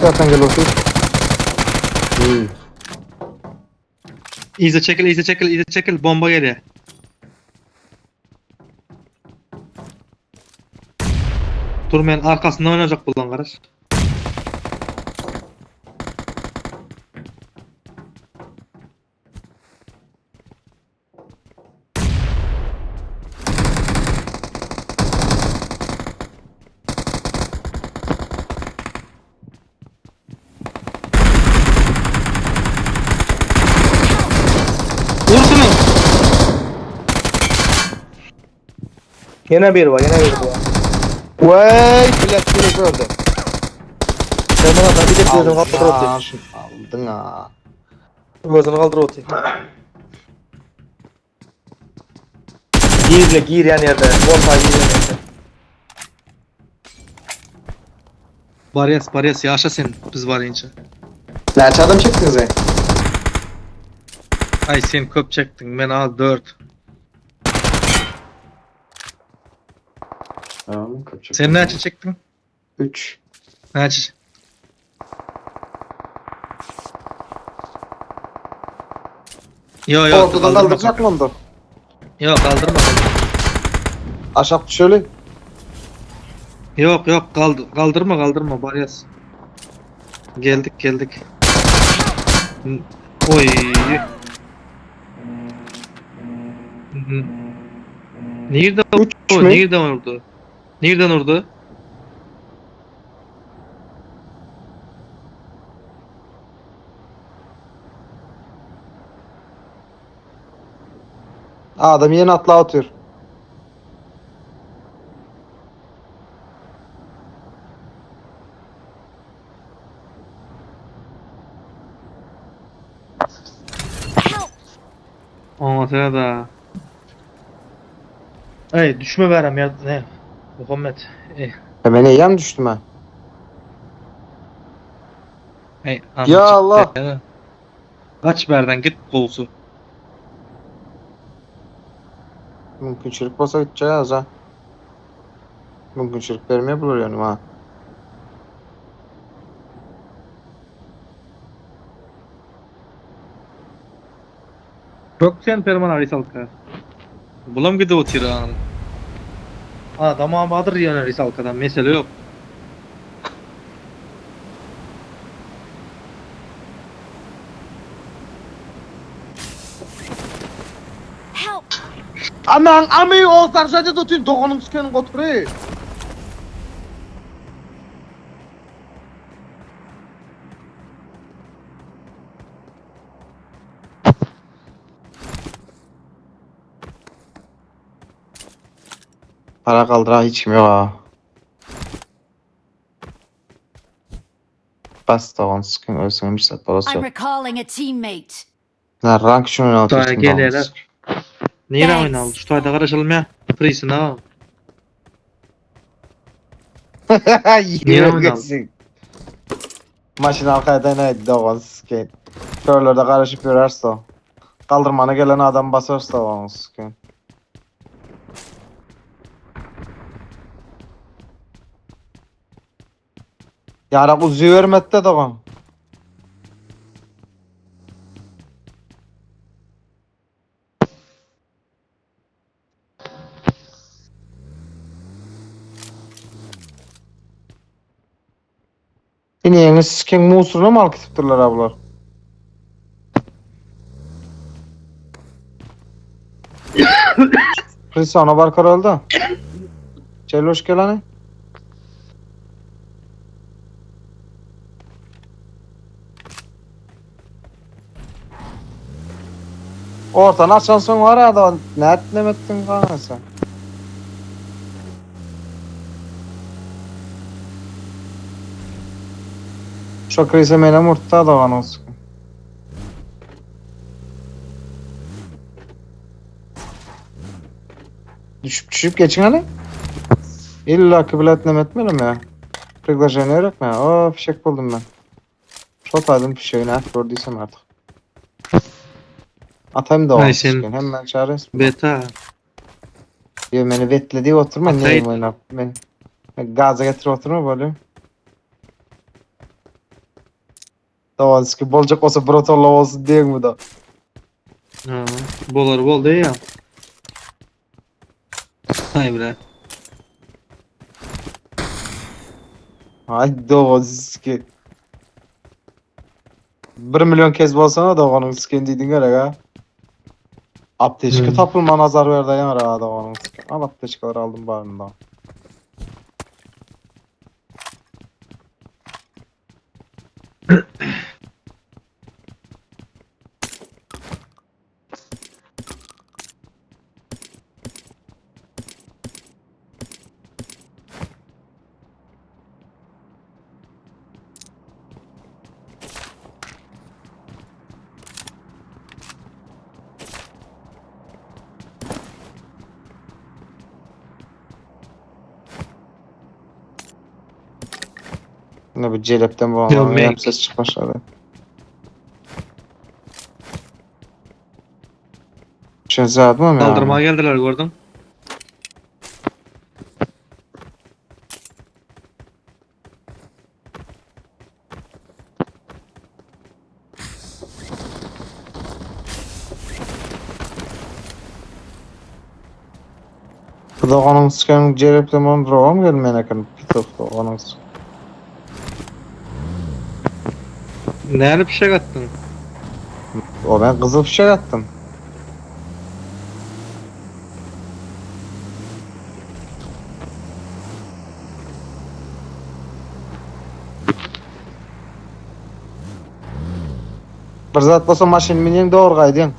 tarapdan gelip otyr. Uy. Yza çekil, yza çekil, yza çekil. Bomba gelýär. Dur men arkasyndan oynayacak bulan garaş. Vur şunu. Ýene bir bar, ýene bir bar. Wey, bilet bilet öldü. Sen bana da bir de gözünü kaldyr otyr. Aldın ha. Gözünü kaldyr otyr. Girle girýän ýerde, orta girýän ýerde. Barýas, barýas ýaşa sen biz barýança. Näçe adam çekdiniz ey? Ay sen köp çekdiň, men az 4. Tamam, köp çektim. Sen näçe çekdiň? 3. Näçe? Yo yo Ortadan kaldırma. kaldıracak mı onu? Yok kaldırma. kaldırma. Aşağı şöyle. Yok yok kaldı kaldırma kaldırma Baryas. Geldik geldik. Oy. Nerede Üç o? mü? Nereden vurdu? Nereden vurdu? Adam yeni atla atıyor. Help! Olmasa da. Ey düşme verem ya ne? Muhammed. Ey, Hemen eyyam düştüm ha. ey, Ya anacık Allah. ya. Kaç berden git kolsu. Mümkünçilik bolsa gideceğiz ha. Mümkünçilik vermeye bulur yani ha. Çok sen perman Arisalka. Bulam gidip otyr Adam badyr ýöne Risalkadan mesele yok. Help! Aman ami o sarşaca tutayım dokunum sikenin gotury. Para kaldıra hiç kim yok ha. Bas dogan sikin ölsün bir saat balası I'm yok. recalling a teammate. Lan rank şunu Daha atıyorsun gel hele. Nere Thanks. oynaldy? Şu taýda garaşalım ya. Freesin ha. Niye oynaldy? Maşın arkaya neydi dogan sikin. Körlerde karışıp yürerse o. Kaldırmana gelen adam basarsa dogan sikin. Yarak uzuyor vermedi de dogan. Yine sikin musuruna mı alıp gitiptirler ablar? Prisona barkar oldu. Çelloş geleni. Ortanı açan son var ya da ne etlemettin kanka sen? Şu krize mene murtta da olsun. Düşüp düşüp geçin hani. İlla ki bilet nem etmedim ya. Приглашение yok mu? Oo fişek buldum ben. Çok aldım fişeğini at gördüysem artık. Atayım da Ay o sen- Hemen çağırıyorsun. Beta. Diyor beni betledi oturma Atayım. neyim oynap. Ben gaza getir oturma böyle. Dawanski boljak bolsa brotolla bolsun diýeň bu da. Ha, bolar boldy ya. Hay bre. Ay doganski. 1 milyon kez bolsana doganyň skin diýdiň gerek ha. Apteçka Hmm. tapylma nazar berdi ýaňra doganyň skin. Al apteçkalar aldym barynda. Ne bu celepten bu Yo, anlamı Meg. ses çıkmaşladı. Şehzade mı ya? Kaldırmaya geldiler gördün. Bu da onun sıkan celepten bu droğa mı gelmeyen akın? Pitof da onun sıkan. Näle pişek attın? O ben kızıl fişek attım. Bir zat bolsa maşyn minen dogry gaýdyn.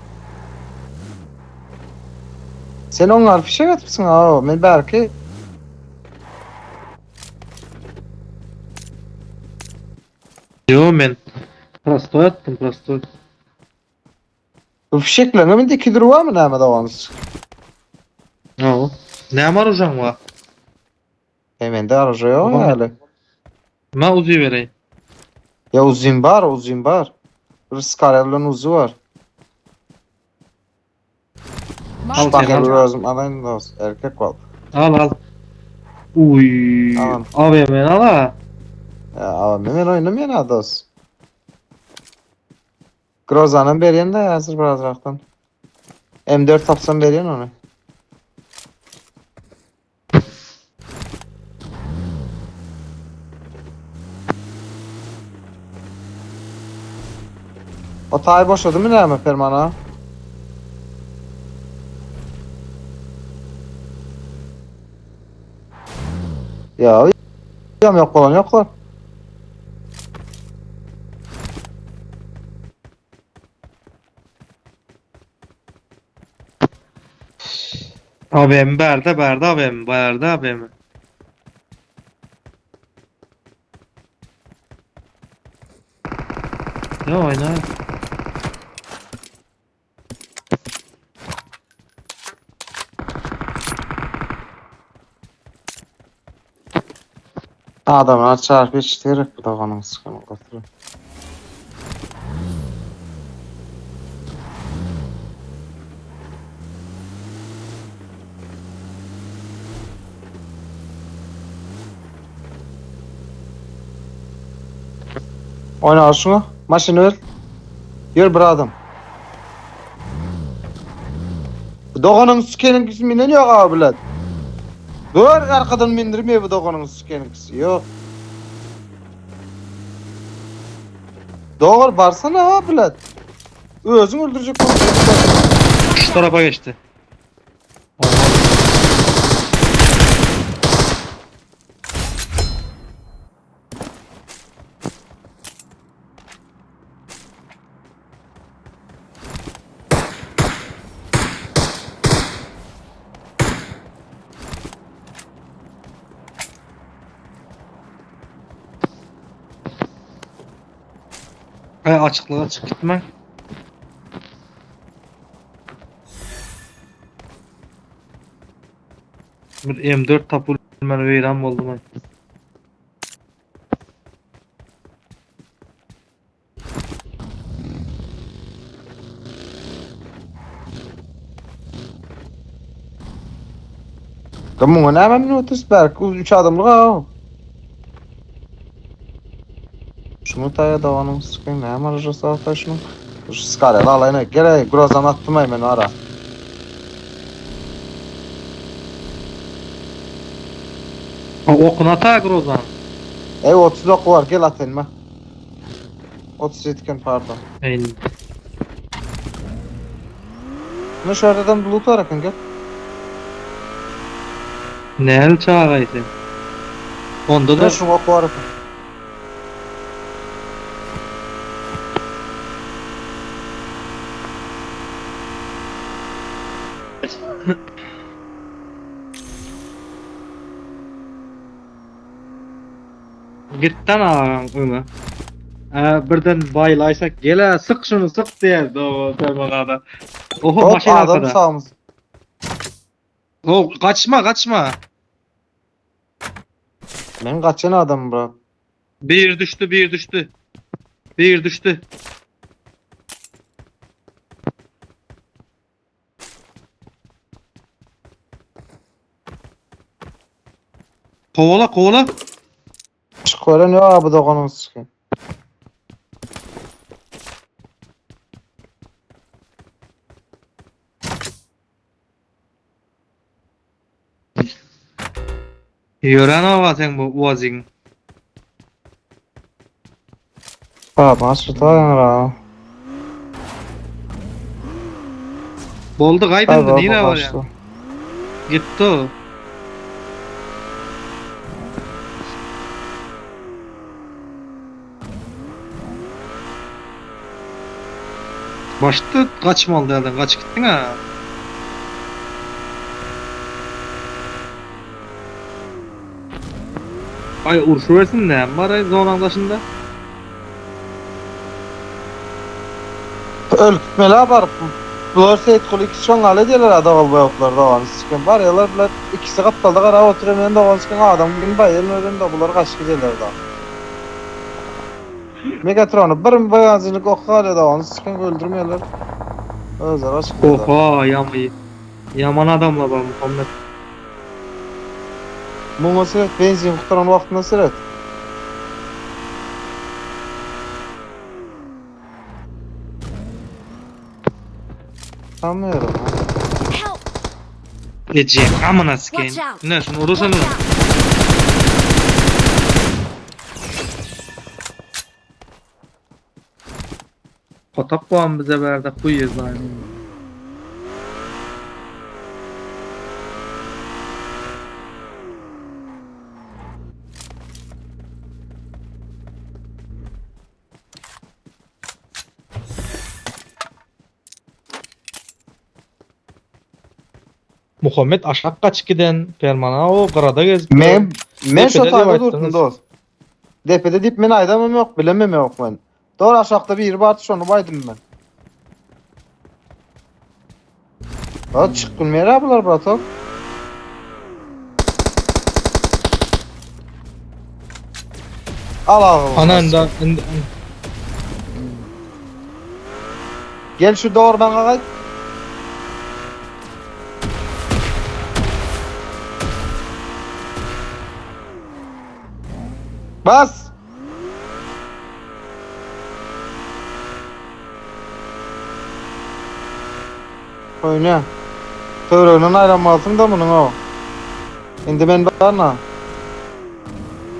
Sen onlar fişek atypsyň ha, men belki Yo men prostoy attım prostoy. bu fişeklerini men iki duruwa mı näme dogany? No. Ne var ujan var? E mende arıja ýok Var. ýaly. Ma uzi vereyim. Ya uzun bar, uzun bar. Bir skarelden uzu var. Al Bak sen al. özüm alayım da olsun. Erkek ol. Al al. Uy. Tamam. AVM al ha. Ya abi men oynamayan ha dost. Groza'nın berýän de hazır birazraktan. M4 tapsam berýän onu. O tay boşadı mı näme fermana? Ya Yam yok olan yoklar. AVM berde berde AVM berde AVM. Ne oyna? Adamlar çarpı içtirip bu da onun sıkını oturuyor. Oyna al şunu. Maşını ver. Yürü bir adım. Bu doğanın sükenin kısmı yok abi lan. Dur arkadan mindirmiyor bu doğanın sükenin kısmı. Yok. Doğru barsana abi lan. Özün öldürecek. Şu tarafa geçti. Ay açıklığa çık gitme. Bir M4 tapul ben veyran oldum ay. Kamu ne hemen minut berk. Üç adamlık ha. Şuny taýa doganyň sikeyim näme arajasy bar taý şunuň. Şu skareli alaýyn aý. Gel aý grozany atdym aý men ara. Okuny ata grozan. Ey 30 oku bar gel at elime. 37 iken pardon. Ey. Ne şu yerden loot var eken gel. Näl çagay sen? Onda da Ne şu oku var eken. Gitden agaň öňe. Ä, birden baýlaýsak gel-ä syk şuny syk diýer o Permanada. Oho Hop maşyn adam arkada. sağımız. O gaçma gaçma. Men kaçan adam bro. Bir düştü bir düştü. Bir düştü. Kovala kovala. Çık veren yok abi doğanın sikeyim. Ýören awa sen bu uaziň. Ha baş tutar Boldy gaýdyndy ya. nire var ya? Gitdi o. Başda kaçmalı derden kaç gittin ha. Ay urşu ne var ay zonan daşında. Ölkmeli var. Bular Seyit Kulu ikisi şoň aly diýerler ada ol boýaklar da siken. Bar ýalar bular ikisi gapdalda gara oturyp men de siken adam gün baýyl ölen de bular gaçyp giderler da. Megatronu bir baýanjylyk okar da onu siken öldürmeýärler. Özleri gaçyp giderler. Oha yamayı. Yaman adamla var Muhammed. Muňa seret benzin kutaran wagtyna seret. Sanmıyorum ha. Help! Ece amına sikeyim. Watch out. Ne şunu urursan Watch onu. out! Potap puan bize verdi kuyuyor zaten. Muhammed aşak kaç giden Ferman'a o kırada gezip. Men men şu Depede taýda diýip durdum aýtdyňyz. dost. Depede diýip men aýdamam ýok, bilemem ýok men. Doğru aşakda bir bar şonu baýdym men. Ha çık bilmeýär bular bratok. Al al. Ana indi, indi Gel şu doğru bana gaýt. Bas. Oyna. Töwregden aýranmalsyň da munuň o. Indi men barna.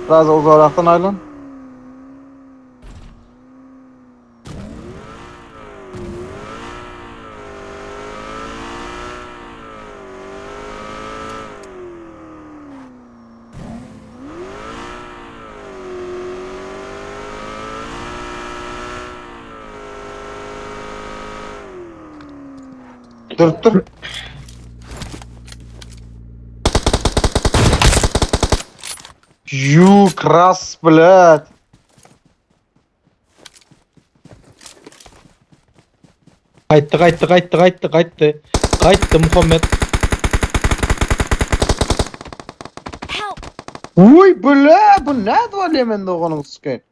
Biraz uzarakdan aýlan. Dur dur. Ю, крас, блядь. Gaýtdy gaýtdy gaýtdy gaýtdy gaýtdy. Gaýtdy Muhammed. Help! Uy, bля, bu ne var men doğanın sikeyim.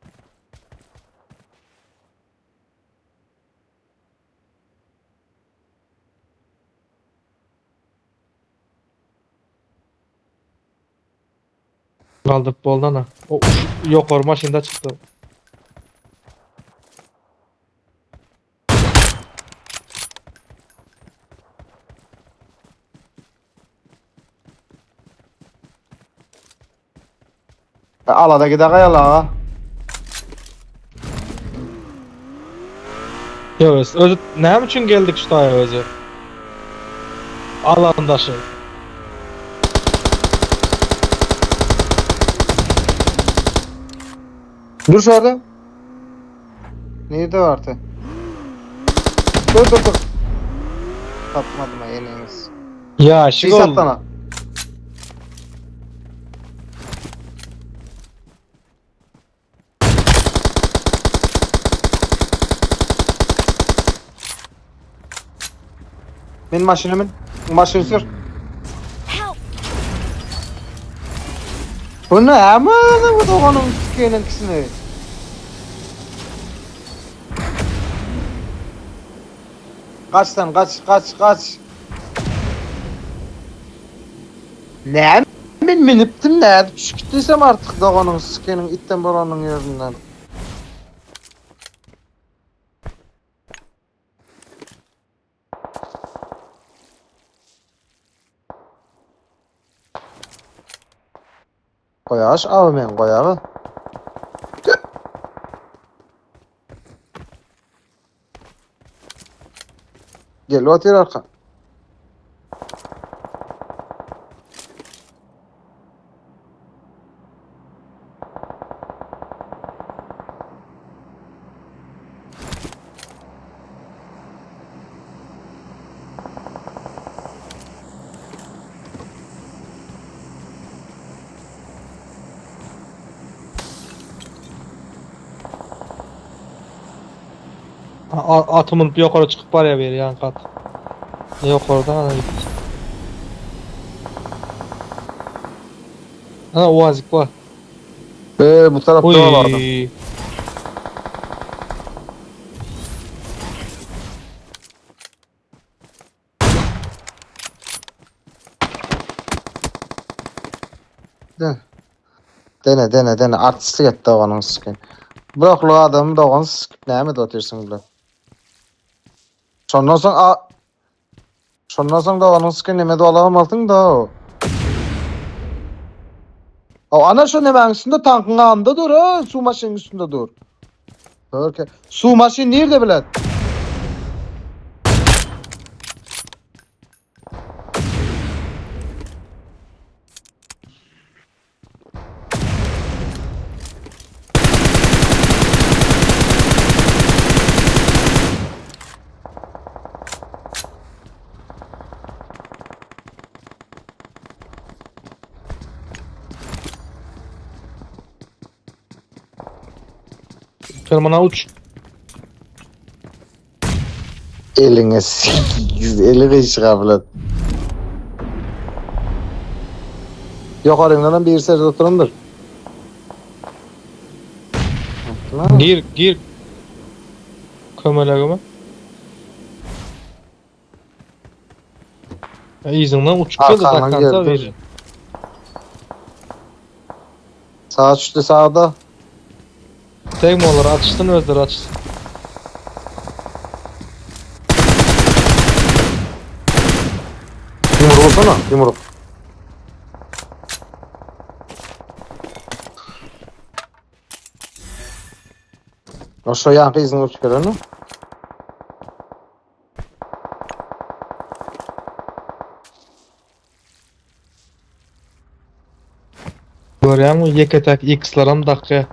Kaldık boldana. O yok maşında çıktı. Alada gide gaýaly aga. Ýok, özi näme üçin geldik şu taýa özi? Alan daşy. Dur şurada. Nirde vardı? Dur dur dur. Tapmadım ha yeneğiniz. Ya Şey şu satlana. Min maşını min. Maşını sür. Help! Bu ne ama bu doğanın sikeyinin ikisini. Kaç sen kaç kaç kaç. Ne? Men minipdim ne? Düşüp artık doğanın sikeyinin itten boranın yerinden. Goýaş abi men goýagy. Gel otur arka. Atymyn ýokary çykyp barýar bir ýan kat. Ýokardan ana gitdi. Ana uazik bar. Ee, bu tarafta Uy. da vardı. De. Dene dene dene artistlik etdi onuň sikin. Bıraklı adamı da onu sikip näme de otursun bile. Şondan soň a Şondan soň da onuň sikin neme de alamazsın da o. O ana şu nemäň üstünde tankın anında dur ha, su maşının üstünde dur. Örke. Su maşın nerede bilet? Tırmana uç. Eline sikiz, eline çıka bilet. Yukarıdan bir serde oturandır. Lan. Gir gir. Kömelegime. Yzyňdan uçup geldi Arkandan dakansa geldi. verir. Sağa düştü sağda. Tegme olur atışsın özleri atışsın. Yumruk olsana yumruk. O şu yankı izini uçup gelen Görýäňmi ýeke tek X-laram dakya.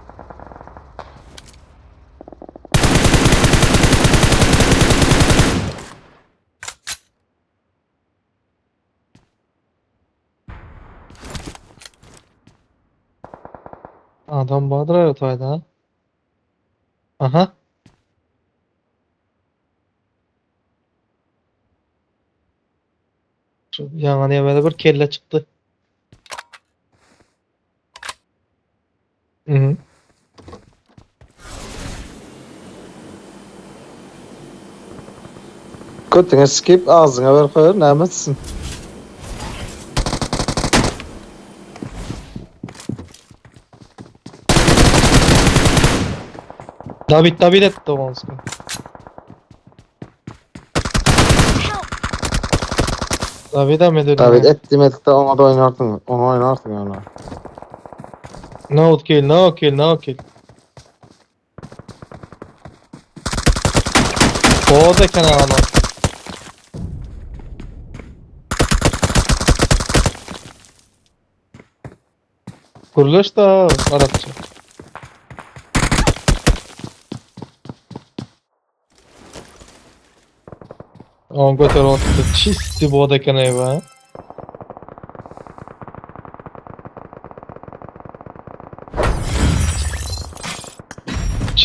Adam bardyr evet ayda ha. Aha. Şu ýaňa näme bir kelle çykdy. Mhm. Kötüne skip ağzına ver koyar ne etsin. David David etdi onsuz. Help! David hem edildi. David et demedik de ona da oynardın. Onu oynardın ona. No kill, no kill, no kill. Bot eken agam. Gürleş da Arapça. On göter otdy. Çisti bot eken eý be.